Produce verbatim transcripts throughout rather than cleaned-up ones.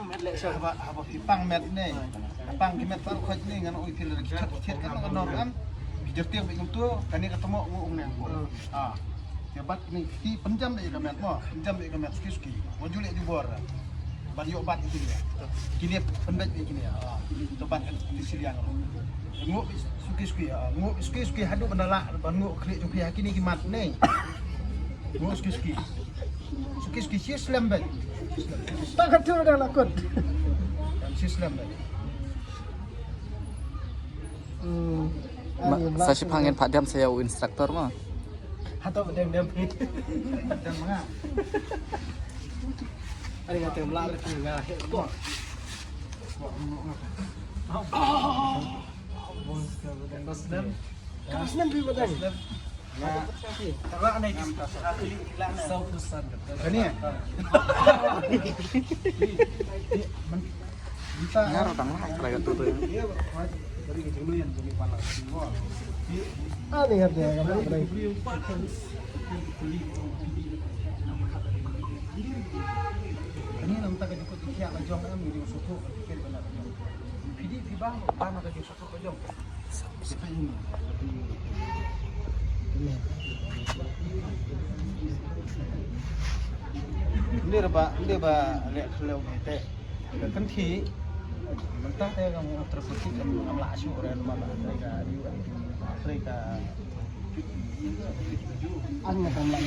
Haba, haba phi pang met ne. Pang ki met baroh khoit ne, ngan ong ïa phi lada ki thied, ki thied kan nang nor kan. Ki jyrtieng bad kumto, kane ka tmoh ngu ong ne ko. Ah. Ïa bad kine ki pynjam bad ïa ka met mo, pynjam bad ïa ka met suki suki. Wat ju leh jubor. Ban ïoh bat ïa kine. Kine pynbeit bad ïa kine. Ah. To ban kan kine siliang. Nguh suki suki, ah, nguh suki suki haduh ban da lah, ban nguh khlieh jong phi ha kine ki mat ne. Nguh suki suki. Suki suki shi slem beit. Tang ka tur da la kut. Shi slem beit. Hmm. Ma, sa shipang ngin pat dem sa ïa u instructor ma. Hato ba dem dem. Dem nga. Ari nga tem la ri nga he ko. Ka snem. Ka snem bi ba dang. Kani? Nga ruh tang lah, try ka tu tu. Ah, ni ngat dia, ngat dia. Kani namta ka jukut ki khiah la jong em, ngi jong sukuk, ki kir ka la jong. Phi dih phi bang, bang ka jong sukuk ka jong. Ynda ba, ynda ba leh khlem te. Ka kynthih mynta te ka mut ka trei ka mut ka mlah shuh re, namar ka trei ka, trei ka. An nga kam lah.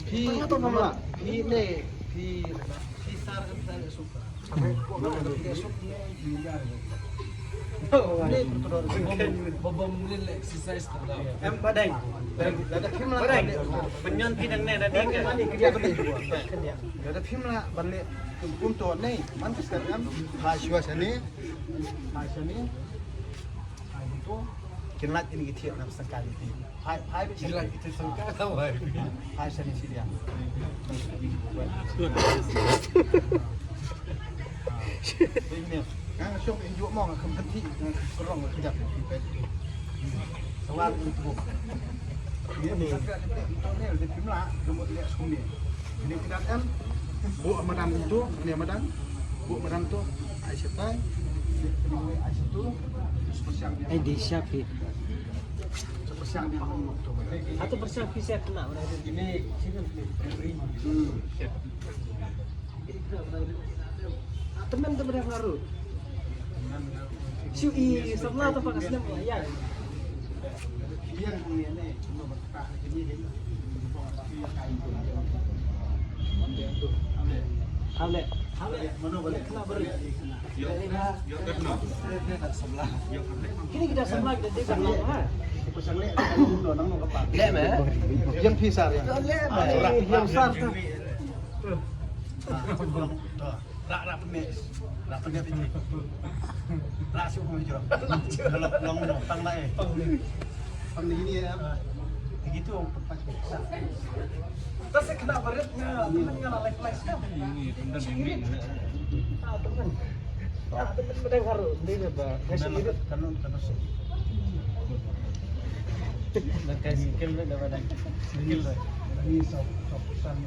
Phi, phi ne, phi, phi sar kan sar suk. Em, ba dang. Ba dang. Lada phim lah ban leh. Pynñion phi dang ne, da ding ka. Lada phim lah ban leh kum to ne, man ka step em. Ha shuwa shane. Ha shane. Ha to. Kin lait ini ki thiah na sangkal ini. Phai, phai beit. Ki lait ki sangkal na wai. Phai shane shi liang. Beit ne. Nga shong in juk mong, nga kham kynthih, nga kham kyrong, nga kjap. Sawar in tu. Ni ni. Ni ni, ni phim lah, gemuk liat skum ni. Ni kita kan. Bu madan tu, ni madan. Bu madan tu. Ai shatai. Ai situ. Ai di siap ni. Atau persiapan siap kena. Ini sini. Hmm. Temen tu pada ngaruh. Shu i samla tu pakai senam ya. Hamle, hamle. Kena beri. Kini kita samla kita dek samla ha. Leh meh. Yang pisar ya. Leh meh. Yang pisar tu. Rak, rak pyneh. Rak pyneh pyneh. Rak shu pyneh jrong. Long, long, long, tang lai. Pang ni ni ya. Begitu pynpach. Ta se kena barit nga, temen nga la lai flash ka. Ini temen ini. Ah, temen. Ah, temen pedang haru. Ini ba. Kanun, kanun. Skill dah pada. Skill dah. Ini sop, sop san.